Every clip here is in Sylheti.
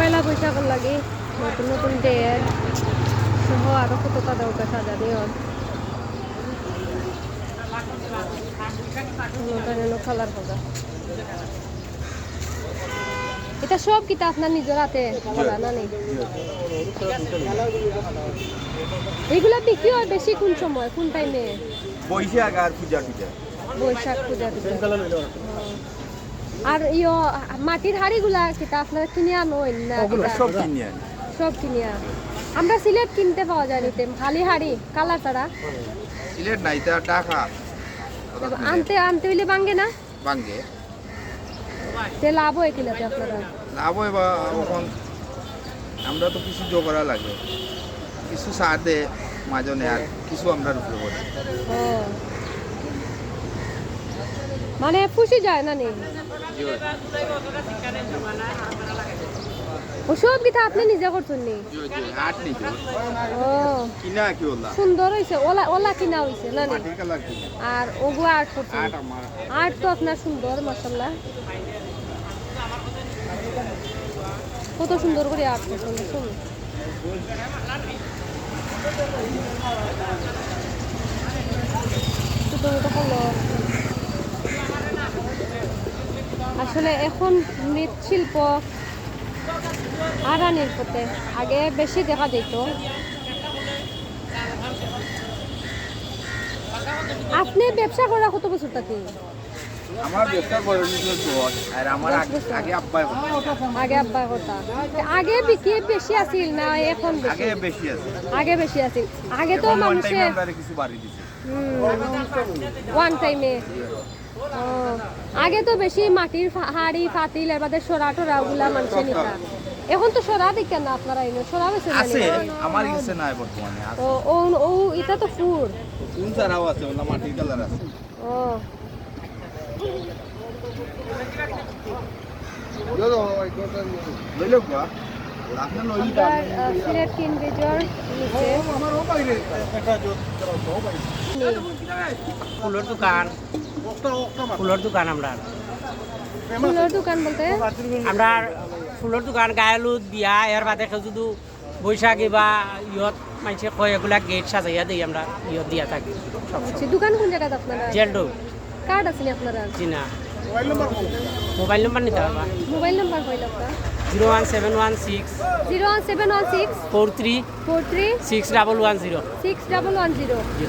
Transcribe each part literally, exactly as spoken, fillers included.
পয়লা বৈশাখর লাগি নতুন নতুন ড্রেস সহ আরো কততা দরকার সাজানি অর। নতুন নতুন কালার করা। ইতা সব কিতা আপনার নিজর আতে করা না নি? ইগুলা বিক্রি অয় বেশি কুন সময়, কুন টাইমে? বৈশাখ আর পূজা টুজা। বৈশাখ পূজা টুজা। ও। আর ইয়ো, মাটির হাড়িগুলা কিতা আপনারা কিনিয়া আনইন না? ওগুলা কিতা? সব কিনিয়া আনি। সব কিনিয়া। আমরা সিলেট কিনতে পাওয়া যায় নিতে, খালি হাড়ি, কালার ছাড়া। সিলেট না, ইতা ঢাকা। আনতে, আনতে অইলে ভাঙ্গে না? ভাঙ্গে। তে লাভ অয় কিনা তে আপনারা? লাভ অয় বা অখন আমরা তো কিছু জোগাড়া লাগে, কিছু ছাড় দে মাজনে, আর কিছু আমরা উপরে পড়ে। ও। মানে পুষি যায় না নি? জি অয়। ও সব কিতা আপনে নিজে করছইন নি? জি, জি, আর্ট নিজে। ও। কিনা কি ওলা? সুন্দর অইছে, ওলা, ওলা কিনা অইছে না নি? মাটির কালার কিনা। আর ওগু আর্ট করছইন? আর্ট আমার। আর্ট তো আপনার সুন্দর, মাশাআল্লাহ। কত সুন্দর করি আর্ট করছইন, দেখছইন? ছোট ছোট কলম। আসলে এখন মৃৎশিল্প হারানির পথে, আগে বেশি দেখা যাইত। আপনে ব্যবসা করা কত বছর থাকি? আমার ব্যবসা করে নিজে ঘর, আর আমার আগে আব্বায় করতো। আগে আব্বায় করতা। আগে বিক্রি বেশি আছিল না এখন বেশি? আগে বেশি আছিল। আগে বেশি আছিল। আগে তো মানুষে আমরা কিছু বাড়ি দিছি। হুম। ওয়ান টাইমে। ও, আগে তো বেশি মাটির ফা-, হাড়ি, ফাতিল, এর বাদে সরা টরা ওগুলা মানুষে নিতা। এখন তো সরা দেখেন না আপনারা, এনে সরা বেশি আছে, আমার কাছে নাই বর্তমানে, আছে। ও, ও, ও, ইটা তো ফুল। ফুল ছাড়াও আছে, ওলা মাটির কালার আছে। ও। লইলে গো, আপনি লইলে আমরা, আহ, সিলেট কিন ব্রিজর নিচে। ফুলর দোকান, ফুলর দোকান আমরা। ফুলর দোকান বলতে? আমরা ফুলর দোকান, গায়ে হলুদ, বিয়া, এর বাদে কেউ যদি বৈশাখী বা ইয়ত মানষে কয়, এগুলা গেট সাজাইয়া দেই আমরা, ইয়ত দিয়া থাকি সব সময়। আচ্ছা, দোকান কোন জাগাত আপনারা? জেলডো। কার্ড আছে নি আপনারা? জি না। মোবাইল নম্বর নিতে হবে। মোবাইল নম্বর কইল আপনার? Zero one seven one six. Zero one seven one six. Four three. Four three. Six double one zero. Six double one zero. জি।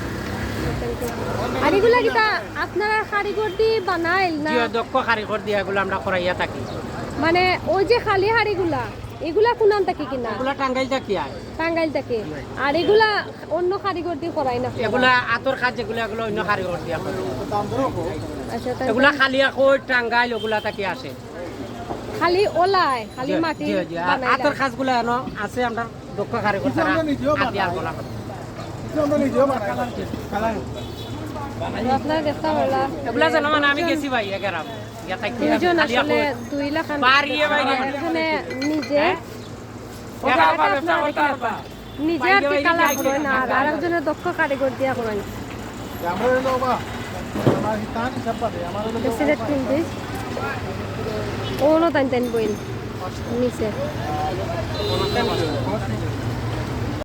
আর এগুলা কিতা আপনারা কারিগর দি বানাইল না? জি, দক্ষ কারিগর দিয়া এগুলা আমরা করাইয়া থাকি। মানে ওই যে খালি হাড়িগুলা, এগুলা কোনান থাকি কিনা? এগুলা টাঙ্গাইল থাকি আয়। টাঙ্গাইল থাকি। আর এগুলা অন্য কারিগর দি করাই না আপনারা? এগুলা আতর কাজ যেগুলা, এগুলা অন্য কারিগর দিয়া করে। আচ্ছা, তাই এগুলা না? খালি একই টাঙ্গাইল ওগুলা থাকি আসে। খালি ওলায়, খালি জি, মাটি জি, জি। আর বানাইলা? আতর কাজগুলা এনো আছে, আমরা দক্ষ কারিগর তারা হাত দিয়া করা করে। আপনারা দেখতে পারলা? এগুলা যেন মানে আমি গেছি ভাই, এগারো। দুইজন আসলে দুই লাখ আন-, এখানে নিজে, হ্যাঁ? নিজে আর কি কালার করে না, আর আরেকজনের দক্ষ কারিগর দিয়া করে না। সিলেট কিনতে, ও না তান তান বইন নিচে।